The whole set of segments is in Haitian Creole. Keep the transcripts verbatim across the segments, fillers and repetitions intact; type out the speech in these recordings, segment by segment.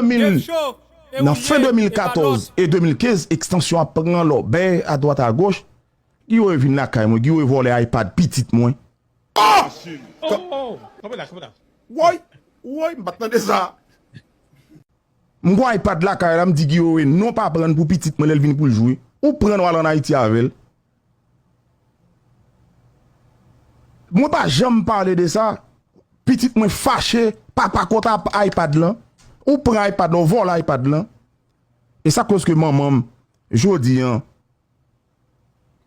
de mil, nan fen de mil katòz e de mil kenz, ekstansyon ap pran lòbèy adwat agoch. Giwoye vin lakay mwen, Giwoye vòlè iPad pitit mwen. Oh! Woy, woy, m pa t tande sa. M gon iPad lakay la, m di Giwoye non pa prann pou pitit mwen lè l vin pou l jwe. Ou prann w al ann Ayiti avè l. Mwen pa janm pale de sa. Pitit mwen fache, papa kont ap iPad lan. Ou pran iPad lan, ou vòlè iPad lan. E sa koz ke manman m, jodi an,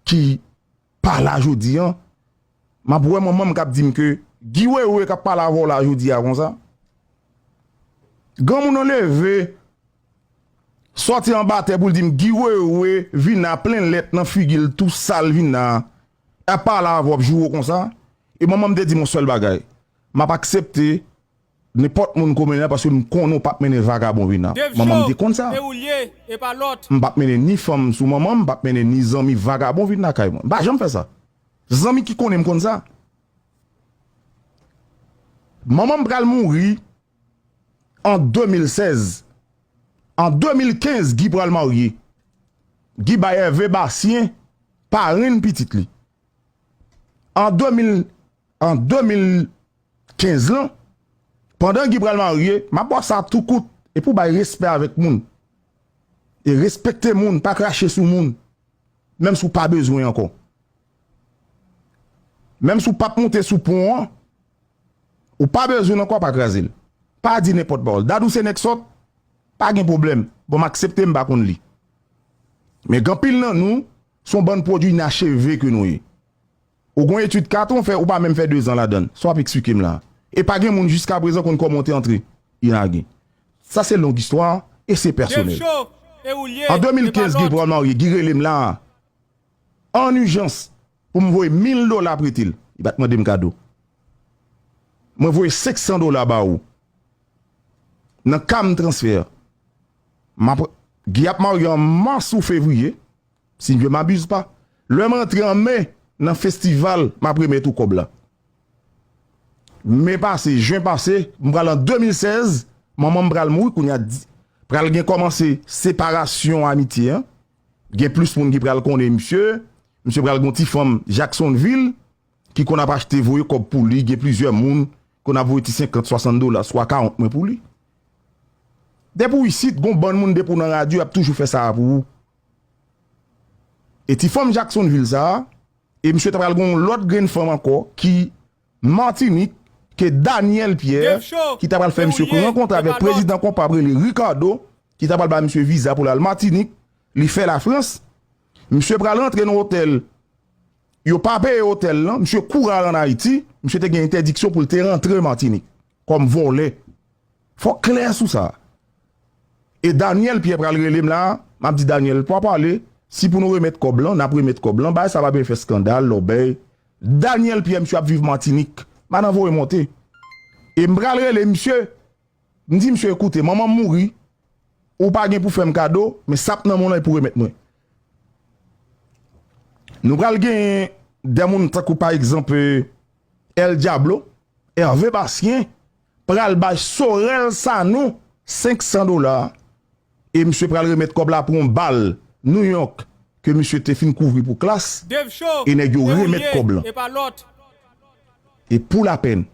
ki pa la jodi an, m ap wè manman m k ap di m ke Giwoye k ap pale avè w la jodi a konsa. Granmoun nan leve, sòti anba tè pou l di m, Giwoye vin a plen lèt nan figi l, tou sal vin a, ap pale avè w, ap joure w konsa. E manman m te di m yon sèl bagay, m ap aksepte nenpòt moun k ou mennen an, paske m konnen w p ap mennen vagabon vin la. Manman m te konn sa. M p ap mennen ni fanm sou manman m, m p ap mennen ni zanmi vagabon vin lakay mwen. M pa janm fè sa. Zanmi ki konnen m konn sa. Manman m pral mouri an de mil sèz. An de mil kenz, Guy pral marye. Guy bay Hervé Bastien, parenn pitit li. An de mil, an de mil kenz lan, pandan Guy pral marye, m ap ba w sa tou kout, e pou w bay respè avèk moun. E respekte moun, pa krache sou moun. Menm si w pa bezwen ankò. Menm si w p ap monte sou pon an, ou pa bezwen l ankò, pa kraze l. Pa di nenpòt pawòl. Dadou se nèg sòt, pa gen pwoblèm. Bon, m aksepte, m pa konn li. Men gen anpil nan nou, se yon bann pwodui inacheve ke nou ye. Ou gon etid katran w fè, ou pa menm fè dezan ladan l. Sa w ap eksplike m la. E pa gen moun jiskaprezan konn kòman w te antre inagin. Sa se long istwa e se pèsonèl. An de mil kenz, Guy pral marye, Guy rele m la an ijans pou m voye mil dola prete l. Li pa t mande m kado. Mwen voye senk san dola ba ou. Nan ka m transfè. M ap, Guy ap marye an mas ou fevriye. Si je m'abuse pas. Lè m rantre an me, nan festival, m ap remèt ou kòb la. Me pase, jen pase, m pral an de mil sèz, manman m pral mouri, kounye a di, pral gen kòmanse separasyon amitye an. Gen plis moun ki pral konnen misye. Misye pral gen yon ti fanm Jacksonville, ki konn ap achte voye kòb pou li, gen plizyè moun konn ap voye ti senkant, swasant dola, swa karant mwen pou li. Depi w isit, gon bann moun depi w nan radyo, y ap toujou fè sa a pou ou. E ti fanm Jacksonville sa a, e misye ta pral gon lòt grenn fanm ankò ki Matinik, ke Daniel Pierre, ki ta pral fè misye rankontre avèk prezidan konpab rele Ricardo, ki ta pral ba misye viza pou l al Matinik, li fè Lafrans. Misye pral rantre nan otèl, yo pa peye otèl lan, misye kouri al ann Ayiti, misye te gen entèdiksyon pou l te rantre Matinik kòm vòlè. Fòk klè sou sa. E Daniel Pierre pral rele m la, m ap di Daniel, pa pale, si pou nou remèt kòb lan, n ap remèt kòb lan, bagay sa pa bezwen fè eskandal, lòbèy. Daniel Pierre, misye ap viv Matinik, madan voye monte. E m pral rele misye, m di misye, ekoute, manman m mouri, ou pa gen pou fè m kado, men sa p nan men w lan e pou remèt mwen. Nou pral gen de moun tankou pa egzanp, eh, El Diablo, Hervé Bastien pral bay Sorel Sanon senk san dola e misye pral remèt kòb la pou yon bal New York ke misye te fin kouvri pou Klass e nèg yo remèt kòb lan. E pou lapèn,